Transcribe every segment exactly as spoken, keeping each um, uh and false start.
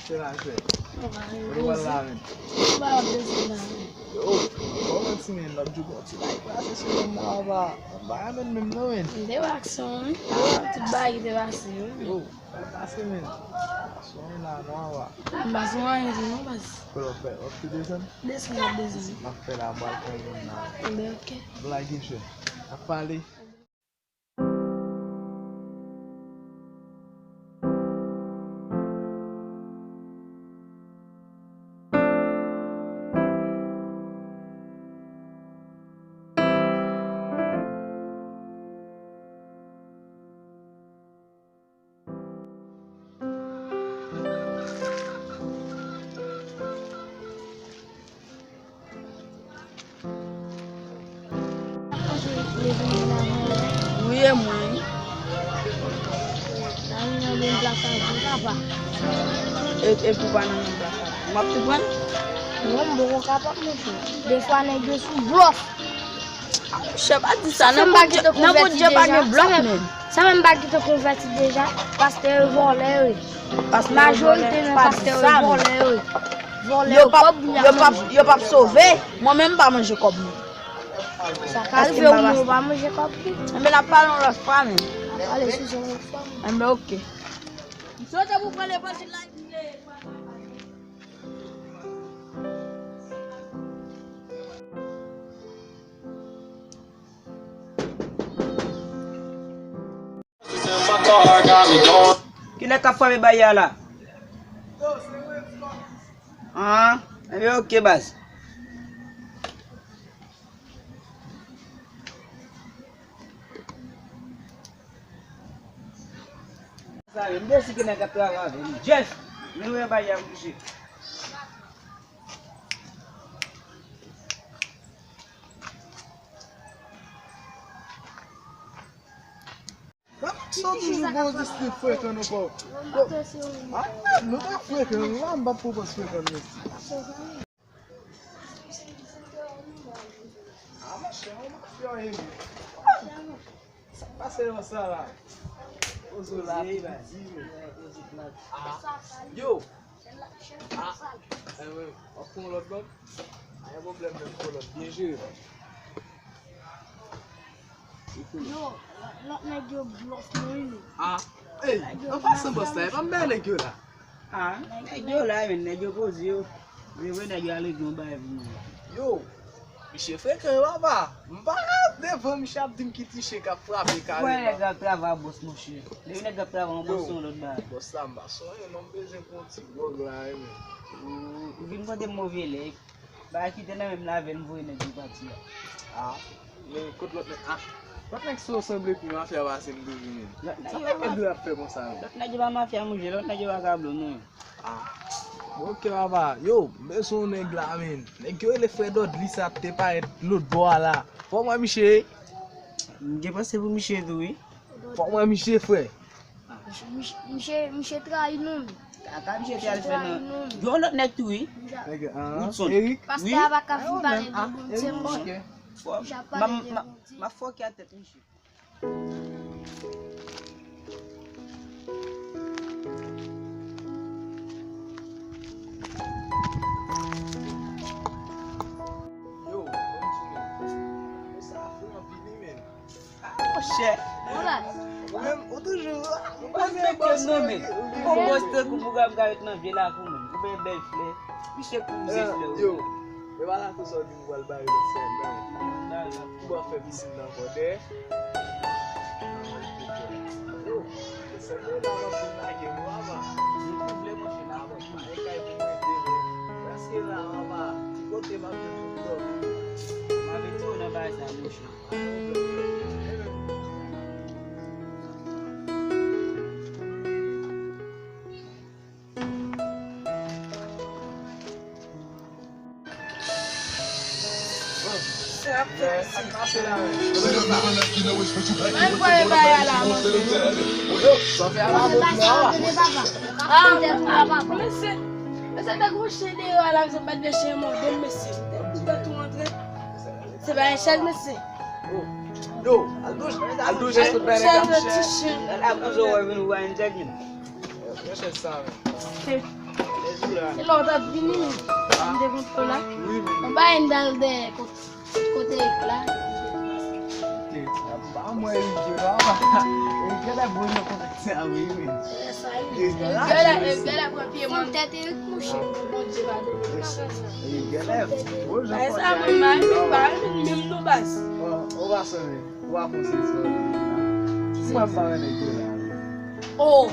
Se la, chè. Kote w pral la, men? Mwen pa ap desann la, men. Yo, kòman ti men, n ap jwe yon ti bagay, pase sou mwen nan, papa. Mwen pa renmen menm non, men. M te pase, wi. Tout bagay te pase, wi. Yo, pase, men. Son la, non, papa. M pa son anyen tou, non, baz. Kote w ap fè? W ap tou desann? Desann, m ap desann. M ap fè la, m pral pran yon la. Enben, ok. Blayi, chè. N ap pale. Wi, e mwen. E, e pou pa nan menm plas avè m. M ap tou pran? Non, m poko kapab, mesye. Defwa nèg yo sou blòf. Chè, pa di sa, nan Bondye, nan Bondye pa gen blòf, men. Sa menm pa gentan konvèti deja, pastè yo vòlè yo ye. Majorite nan pastè yo vòlè yo ye. Vòlè yo, kòb moun yo ap manje. Yo p ap sove. Mwen menm m pa manje kòb mwen. Sa ka rive yon moun pa manje kòb li. Enben n ap pale yon lòt fwa, men. N ap pale sou sa yon lòt fwa, men. Enben, ok. M swete pou pran levanjil la. Kilè k ap frape bay la la? Ah, enben, ok, baz. Sa yo, m te si ke nèg ap travay avè m. Jeff, men wè bay a mouche. Sa toujou bon, jis li frekan nou pa. Ah, nou pa frekan, la m pa pwopòz frekan nou. Ah, monchè, yon mafya, wi. Sa k pase nan sa la? Ozo la, wi, wi. Ah, yo. Ah, eh, wi. W ap pran lòt bank? Pa gen pwoblèm, menm pran lòt. Byen jere. Yo, lòt nèg yo blòf nou, wi. Ah, ey, an pasan bòs la, e pa m bay nèg yo la. Ah, nèg yo la, men nèg yo poze yo. Se vre nèg yo ale gen yon bagay pou mwen. Yo, misye frekan, papa. M pa devan misye ap di m ki ti chen k ap frape kareman. Wè nèg ap travay bòs, monchè. Depi nèg ap travay, yon bòs se yon lòt bagay. Bòs la, m pa sonje non, m bezwen pran yon ti gwòg la, wi, men. Ou, ou vin kote m move lè. Bagay ki te nan men m la avè l, m voye nèg yo pati a. Ah, men kot lòt nèg? Ah, lòt nèg sou yo sanble pi mafya pase m toujou, men. Sa fè nèg yo ap fè konsa, men? Lòt nèg yo pa mafya, monchè, lòt nèg yo vakabon, non. Ah, bon, ok, papa. Yo, m bezwen yon nèg la, men. Nèg yo rele frè Dòdli sa te parèt lòt bò a la. Fò m wè misye. M gen panse pou misye tou, wi. Fò m wè misye, frè. Misye, misye, misye trayi nou, men. Kaka misye te al fè nan yon lòt nèg tou, wi. Nèg, ah, Woodson. Erik? Pastè a pa ka vin pale de Bondye, monchè. Misye ap pale de Bondye. M ap fòke a tèt misye. Yo, Bondye, men. Sa fou anpil, wi, men. Ah, monchè. Ou menm, ou toujou, ou pa gen bòs non, men. Ou gon bòs tankou pou gade m ka ret nan vye lakou, men. Ou gen bèl flè. Misye kouze flè, wi. Yo, e pa lakou sa w di m pral bare lòt semèn, non. Ou pral fè pisin nan ankò dèyè. Yo, se vre la w ap vin lage m, papa. Ou vle manje la, papa. E kay pou mwen te vre. Prèske la, papa. Ti kote m ap vin pou dòmi. M ap retire w nan bagay sa, monchè. Mesye, mesye, te gon chen deyò a la, mesye, m pa t gen chen mòde m, mesye. Tout tan tou antre. Se pa yon chèz, mesye. Yo, al touche, al touche, sot bay nèg la, monchè. Al touche, wè vin ou pa yon chèz, men. Yon chèz sa, men. Se la w t ap vini, m te kontre la. Wi, men. Mwen ba n dal dèyè kot-, kote la. Ok, ba mwen Eric la. Eric la bon nan kontèks sa, wi, men. Eric la, Eric la pran pye mwen. Fon tèt Eric, monchè. Bondye padone. Eric la bon jan kontèks sa. Sa mwen, mwen pa renmen menm non baz. Ou pa sonje. Ou pa konn se sòl li la. Si mwen pa renmen nèg yo la. Oh,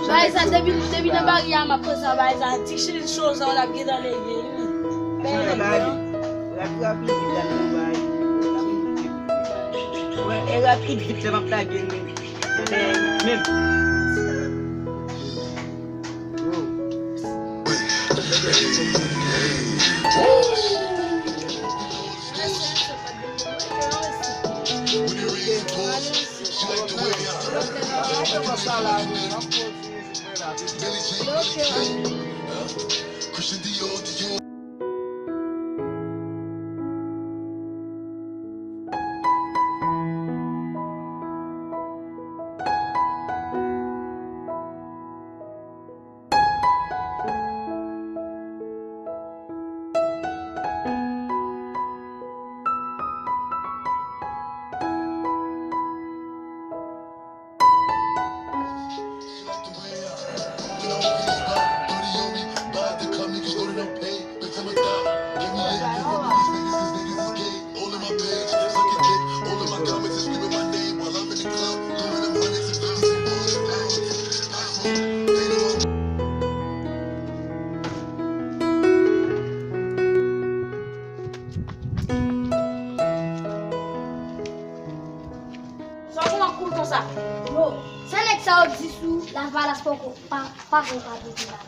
bagay sa depi, depi nan bari a m ap panse a bagay sa. Ti chenn cho sa w t ap gentan leve wi. Rapid, rapid vit la nan bari. Wè, e rapid vit la m ap lage li. Men, men. Sa w pran koul konsa? Yo, sa nèg sa yo di sou Lavalas poko pa, pa pran pa pran la.